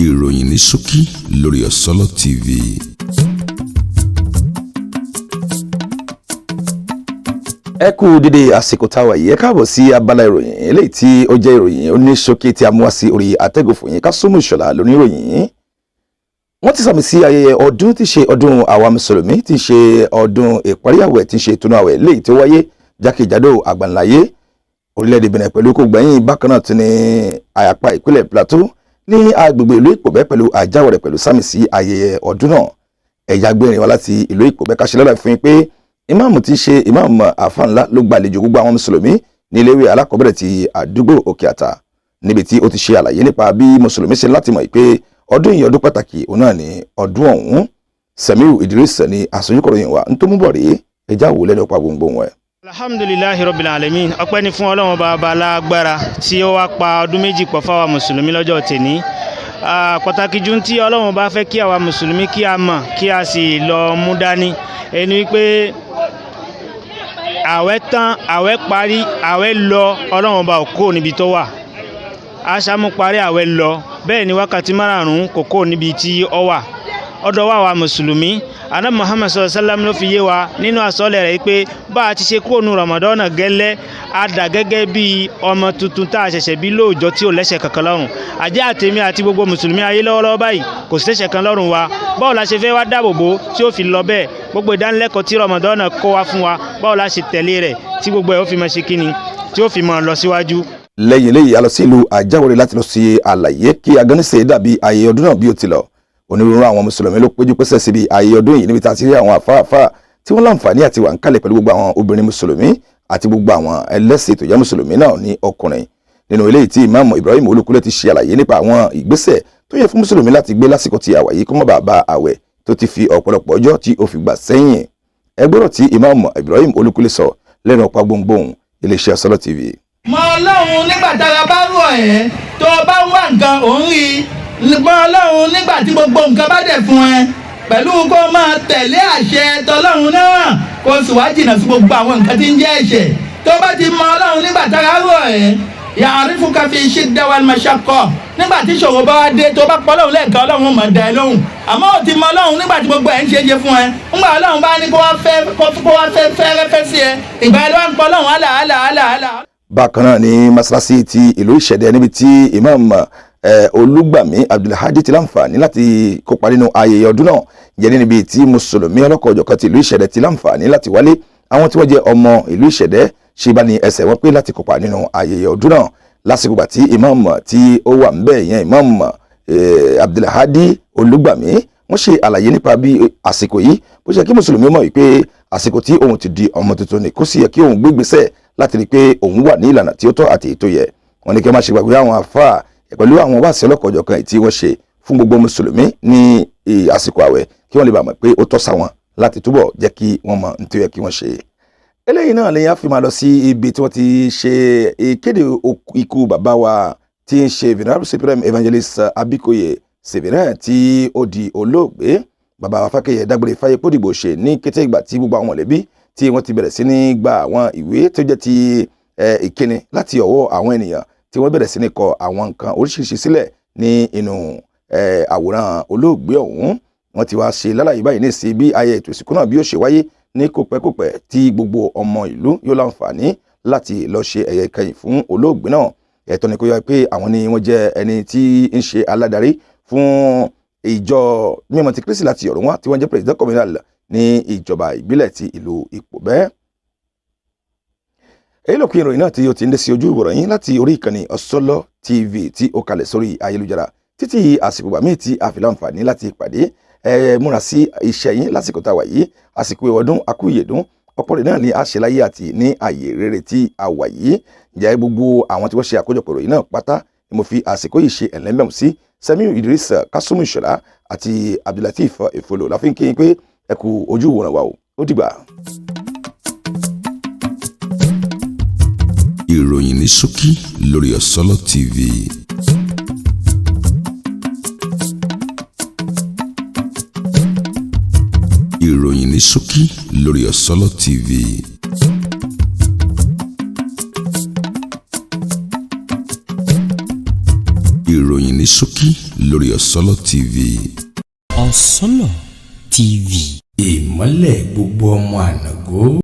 Ìròyìn ní ṣókí lórí Ọ̀sọ́lọ̀ TV. Ẹ kú dédé àsìkò táwa yìí, ẹ káàbọ̀ sí abala ìròyìn eléyìí tí ó jẹ́ ìròyìn oníṣókí tí a mú wá sí orí àtẹ́gùn fún yín. Kásùmù Ìṣọ̀lá lóníròyìn. Wọ́n ti sàmì sí ayẹyẹ ọdún tí ṣe ọdún àwa mùsùlùmí, tí ṣe ọdún ìparí àwẹ̀, tí ṣe ìtúnu àwẹ̀, léyìí tí ó wáyé jákèjádò àgbànláyé. Orílẹ̀-èdè Benin pẹ̀lú kò gbẹ̀yìn. Bákan náà tún ní àyàpá ìpínlẹ̀ Plateau ní agbègbè ìlú Ìpòbẹ́ pẹ̀lú àjáwọ̀ rẹ̀ pẹ̀lú sàmì sí ayẹyẹ ọdún náà. Ẹ̀yà gbẹ̀rin wá láti ìlú Ìpòbẹ́ káṣí lọ́la fún yín pé ìmáàmù tí í ṣe ìmáàmù àfa ńlá ló gbàlejò gbogbo àwọn mùsùlùmí ní iléèwé alákọ̀ọ́bẹ̀rẹ̀ ti àdúgbò Òkè Àtà, níbi tí ó ti ṣe àlàyé nípa bí mùsùlùmí ṣe láti mọ̀ pé ọdún yìí, ọdún pàtàkì òun náà ní ọdún ọ̀hún. Semiu Idris ní àsojúkọ̀ròyìn wa ń tó mú bọ̀ rèé, ẹjá wò lẹ́nu pa gbòǹgbò wọn. Alhamdulilahi rabbil alamin. Ọpẹ́ ni fún Ọlọ́run bàbá alágbára tí ó wá pa ọdún méjì pọ̀ fáwa mùsùlùmí lọ́jọ́ tèní. Pàtàkì jù tí Ọlọ́run bá fẹ́ kí àwa mùsùlùmí kí a mọ̀, kí a sì lọ mú dání ẹni wípé àwẹ̀ tán, àwẹ̀ parí, àwẹ̀ lọ, Ọlọ́run ọba ò kúrò níbi tó wà. Aṣámú parí, àwẹ̀ lọ, bẹ́ẹ̀ ni wákàtí márààrún kò kúrò níbi tí ó wà. Ọ̀dọ̀ wa wa mùsùlùmí, Ànábì Muhammad sallallahu alaihi wasallam ló fi yé wa nínú àsọlẹ̀ rẹ̀ pé bá a ti ṣe kúrò nínú Ramadan gẹ́lẹ́, a dà gẹ́gẹ́ bí ọmọ tuntun tá a ṣẹ̀ṣẹ̀ bí lóòjọ́ tí ò lẹ́ṣẹ̀ kankan lọ́rùn. Àjẹ́ àtèmi àti gbogbo mùsùlùmí ayé lọ́wọ́lọ́wọ́ báyìí kò sí lẹ́ṣẹ̀ kan lọ́rùn wa. Báwo la ṣe fẹ́ wá dáàbò bò tí ó fi lọ bẹ́ẹ̀? Gbogbo ìdánilẹ́kọ̀ọ́ tí Ramadan kó wa fún wa, báwo la ṣe tẹ̀lé rẹ̀ tí gbogbo ẹ̀ ó fi máa ṣe kíni, tí ó fi máa lọ síwájú? Lẹ́yìn eléyìí, a lọ sí ìlú Àjáwòrè láti lọ sí àlàyé kí agánísè dàbí ayẹyẹ ọdún náà bí ó ti lọ. Onírúurú àwọn mùsùlùmí ló péjú pésẹ̀ síbi ayẹyẹ ọdún yìí, níbi tá a ti rí àwọn àfáàfáà tí wọ́n láǹfààní àti wà ń kalẹ̀ pẹ̀lú gbogbo àwọn obìnrin mùsùlùmí àti gbogbo àwọn ẹlẹ́sìn tó jẹ́ mùsùlùmí náà ní ọkùnrin. Nínú eléyìí tí ìmáàmù Ibrahim Olúkúlẹ̀ ti ṣe àlàyé nípa àwọn ìgbésẹ̀ tó yẹ fún mùsùlùmí láti gbé lásìkò tí àwà yìí, kó má bàa ba àwẹ̀ tó ti fi ọ̀pọ̀lọpọ̀ ọjọ́ tí ó fi gbà sẹ́yìn. Ẹ gbọ́dọ̀ tí ìmáàmù Ibrahim Olúkúlẹ̀ sọ lẹ́nu ọ̀pá gbohùngbohùn iléeṣẹ́ Ọ̀sọ́lọ̀ TV. Mọ Ọlọ́run nígbà tára bá rọ̀ ẹ́, tó o bá wà nǹkan ò ń rí i. Mọ Ọlọ́run nígbà tí gbogbo nǹkan bá dẹ̀ fún ẹ, pẹ̀lú kó o máa tẹ̀lé àṣẹ tọlọ́run náà, kó o sì wá jìnnà sí gbogbo àwọn nǹkan tí ń jẹ́ ẹ̀ṣẹ̀. Tó o bá ti mọ Ọlọ́run nígbà tára rọ̀ ẹ́, ya'rifuka fi shidda wal mashaqqa, nígbà tí ìṣòro bá wá dé, tó bá pọ̀ Ọlọ́run lẹ́ẹ̀kan, Ọlọ́run mọ̀ dá ẹ lóhùn. Àmọ́ ò ti mọ Ọlọ́run nígbà tí gbogbo ẹ̀ ń ṣe é ṣe fún ẹ, ńgbà Ọlọ́run bá ní kó wá fẹ́ kó wá fẹ́ fẹ́rẹ́fẹ́ sí ẹ, ìgbà ẹ ló wá ń pọ̀ Ọlọ́run àlà àlà àlà àlà. Bákan náà ní masalasi ti ìlú Ìṣẹ̀dẹ̀, níbi tí imam Olúgbàmí Abdulhadi ti láǹfààní láti kópa nínú ayẹyẹ ọdún náà yẹn, níbi tí mùsùlùmí ọlọ́kọ̀ọ́jọ̀kan ti ìlú Ìṣẹ̀dẹ̀ ti láǹfààní láti wálé. Àwọn tí wọ́n jẹ́ ọmọ ìlú Ìṣẹ̀dẹ̀ ṣe bá ní ẹsẹ̀ wọn pé láti kópa nínú ayẹyẹ ọdún náà lásìkò gbà tí imam tí ó wà ńbẹ̀ yẹn, imam Abdulhadi Olúgbàmí, wọ́n ṣe àlàyé nípa bí àsìkò yìí bó ṣe kí mùsùlùmí mọ̀ wípé àsìkò tí òun ti di ọmọ tuntun ni, kó sì yẹ kí òun gbégbésẹ̀ láti rí i pé òun wà ní ìlànà tí ó tọ́ àti èyí tó yẹ. Wọ́n ní kí wọ́n má ṣe gbàgbé àwọn àfáà pẹ̀lú àwọn wáàsí ọlọ́kọ̀ọ́jọ̀kan tí wọ́n ṣe fún gbogbo mùsùlùmí ní àsìkò àwẹ̀, kí wọ́n lè bá mọ̀ pé ó tọ́ sáwọn láti túbọ̀ jẹ́ kí wọ́n mọ̀ ní tó yẹ kí wọ́n ṣe. Eléyìí náà ni a fi máa lọ sí ibi tí wọ́n ti ṣe ìkéde ikú bàbá wa tí ń ṣe Venerable Supreme Evangelist Abikoye Severin tí ó di olóògbé. Bàbá wa Fákẹ́yẹ dágbére fáyé pódìgbò ṣe ní kété ìgbà tí gbogbo àwọn mọ̀lẹ́bí tí wọ́n ti bẹ̀rẹ̀ sí ní gba àwọn ìwé tó jẹ́ ti ìkíni láti ọwọ́ àwọn ènìyàn, tí wọ́n bẹ̀rẹ̀ sí ní kọ àwọn nǹkan oríṣiríṣi sílẹ̀ ní inú àwòrán olóògbé ọ̀hún. Wọ́n ti wá ṣe lálàyé báyìí ní sí bí ayẹyẹ ètò ìsìnkú náà bí ó ṣe wáyé ní kòpẹ́kòpẹ́, tí gbogbo ọmọ ìlú yóò láǹfààní láti lọ ṣe ẹ̀yẹ ìkẹyìn fún olóògbé náà. Ẹ̀tọ́ ni kó yọ pé àwọn ni wọ́n jẹ́ ẹni tí ń ṣe aládarí fún ìjọ mímọ́ ti Kristi láti ọ̀run wá, tí wọ́n jẹ́ president communal ní ìjọba ìbílẹ̀ ti ìlú Ìpòbẹ́. Èyí ló kí ìròyìn náà tí ó ti ń dé sí ojú ìwòran yín láti orí ìkànnì Ọ̀sọ́lọ̀ TV tí ó kalẹ̀ sórí ayélujára. Títí àsìkò gbà míì tí a fi láǹfààní láti pàdé, ẹ múra sí iṣẹ́ yín lásìkò tá a wà yìí. Àsìkò ọdún akúyèdún, ọ̀pọ̀ rẹ̀ náà ni a ṣe láyé àti ní ààyè rere tí a wà yìí. Ǹjẹ́ gbogbo àwọn tí wọ́n ṣe àkójọpọ̀ ìròyìn náà pátá ni mo fi àsìkò yìí ṣe ẹ̀lẹ́mẹ̀mù sí: Semiu Idris, Kasumu Ìṣọ̀lá àti Abdulateef Efolo la fi ń kí yín pé ẹ kú ojú ìwòran wa o. Ó dìgbà. Ìròyìn ní ṣókí lórí Ọ̀sọ́lọ̀ TV. Ìròyìn ní ṣókí lórí Ọ̀sọ́lọ̀ TV. Ìròyìn ní ṣókí lórí Ọ̀sọ́lọ̀ TV. Ọ̀sọ́lọ̀ TV. Ìmọ́lẹ̀ gbogbo ọmọ ànàgó.